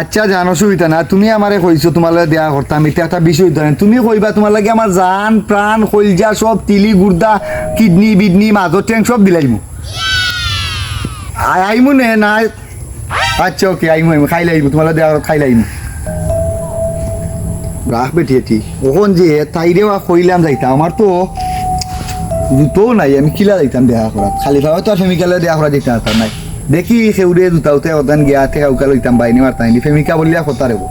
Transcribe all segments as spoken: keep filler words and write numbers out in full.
আচ্ছা, জানো অসুবিধা না, তুমি আমারে কইছো তুমার লগে দেখা করতাম, ইটা একটা বিষয় তো না। তুমি কইবা তুমার লাগি আমার জান, প্রাণ, কইলজা সব, তিলি, গুর্দা, কিডনি, বিডনি, মাজর ঠ্যাং সব দিলাইমু। আই-, আইমু নে না? আচ্ছা, ওকে, আইমু, আইমু, খাইলে আইমু, তুমার লগে দেখা করাত খাইলে আইমু। রাখ বেটি এটি। অখন যে তাইরে বা কইলাম যাইতাম, আমার তো জুতাও নাই, আমি কিলা যাইতাম দেখা করাত? খালি পাওয়ে তো আর প্রেমিকার লগে দেখা করাত যাইতাম পারতাম নায়। দেখি, কেউরে জুতা উতা অদান গিয়া ঠেকা উকা লইতাম, বাইনি মারতাম, ইনি প্রেমিকা বলিয়া কথা রে বো।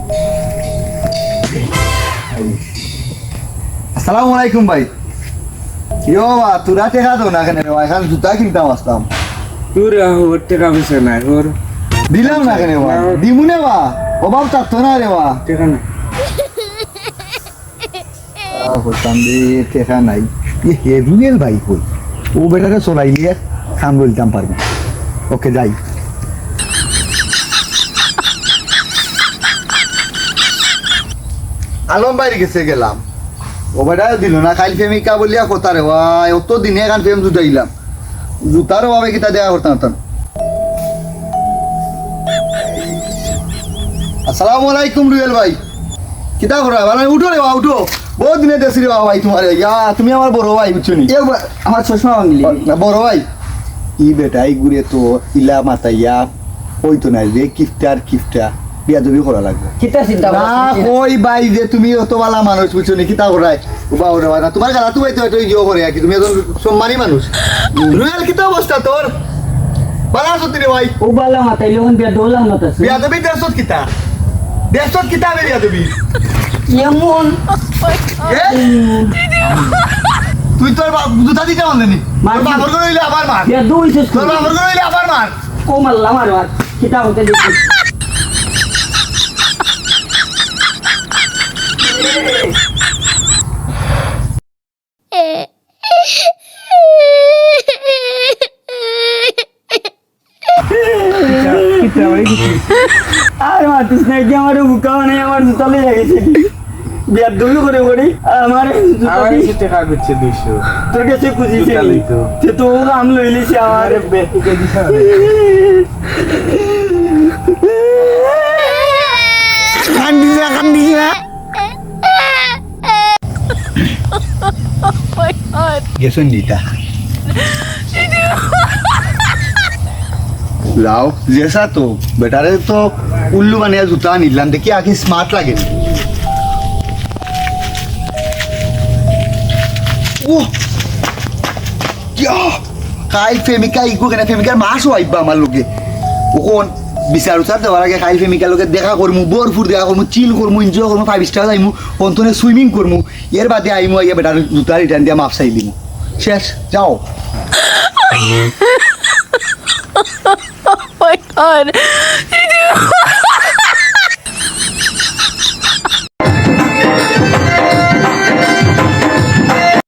আসসালামু আলাইকুম ভাই। ইয়ো বা, তুরা ঠেকা দেও না কেনে রে বা? এখান জুতা কিনতাম আসতাম। তুরা ওর ঠেকা পয়সা নাই, ওর। দিলাম না কেনে বা? না, ওর দিমু নে বা, অভাব থাকতো না রে বা। ঠেকা না। আহ, করতাম রে, টেকা নাই। এ, হে রুয়েল ভাই কই? ও বেটারে চলাইলে কাম বলতাম পারবো। ওকে, যাই। আলম ভাইর গেছে গেলাম। ও বেটায় দিল না, খাইল প্রেমিকা বলিয়া কথা রে ভাই, অত দিনে এখান প্রেম জুটাইলাম। জুতার অভাবে কিতা দেখা করতাম না। আসসালামু আলাইকুম রুয়েল ভাই, কিতা করা? ভালা, উঠো রে বা, উঠো। বহুত দিনে দেখছি রে বা ভাই তুমারে। ইয়া, তুমি আমার বড় ভাই, বুঝছো নি? এ বা-, আমার চশমা ভাঙলি। না, বড় ভাই। ই বেটা, ই ঘুরে তো ইলা মাতাইয়া অইতো না রে, কিফটা আর কিফটা। বিয়াদবি করা লাগবো। কিতা চিন্তা না, করছিস? কই ভাই যে তুমি অত ভালা মানুষ, বুঝছো নি? কিতা করায়? ও বা, ওরে বা, না, তুমার গালা তো ভাই তো এত ইয়ে করে আর কি, তুমি একজন সম্মানী মানুষ। রুয়েল, কিতা অবস্থা তোর? ভালা আছো নি রে ভাই? ও ভালা মাতাইলে অখন বিয়াদবি মাতাইছে। বিয়াদবি দেশত কিতা? দেশত কিতা বে বিয়াদবি? এমন। এ? তুই তোর বাপ জুতা দিতে পারলে নি? তোর মারছি। বাপর ঘর অইলে আবার মার। বিয়াদব অইছিস তুই। তোর বাপর ঘর অইলে আবার মার। ও মারলাম আর মার। কিতা হতে দেখি। আর মাতিস না, কি আমার বুকা মানে আমার জুতা লইয়া গেছে। বিয়াদবি করে করে আমার জুতা আমার দিয়ে কাছে টাকা করছে দুইশো। তোর কাছে খুঁজি জুতা ছিল। লইতো। সে তো ও আম লইলিছে আমার। আরে বে, তোকে দিছে না। কান্দিস না, কান্দিস না। গেছইন দিতা। যাও, যেসা তো, বেটারে তো উল্লু বানিয়া জুতা আনিলাম, দেখি আগে smart লাগে। ও, ইয়া, কাইল প্রেমিকা ইগু কেনে প্রেমিকার মাসও আইবা আমার লগে। অখন বিচার উচার দেওয়ার আগে কাইল প্রেমিকার লগে দেখা করমু, ভরপুর দেখা করমু, chill করমু, enjoy করমু, five star যাইমু, অন্তনে swimming করমু, এর বাদে আইমু, আইয়া বেটার জুতা return দিয়া মাফ চাই দিমু। শেষ, যাও। Oh my God.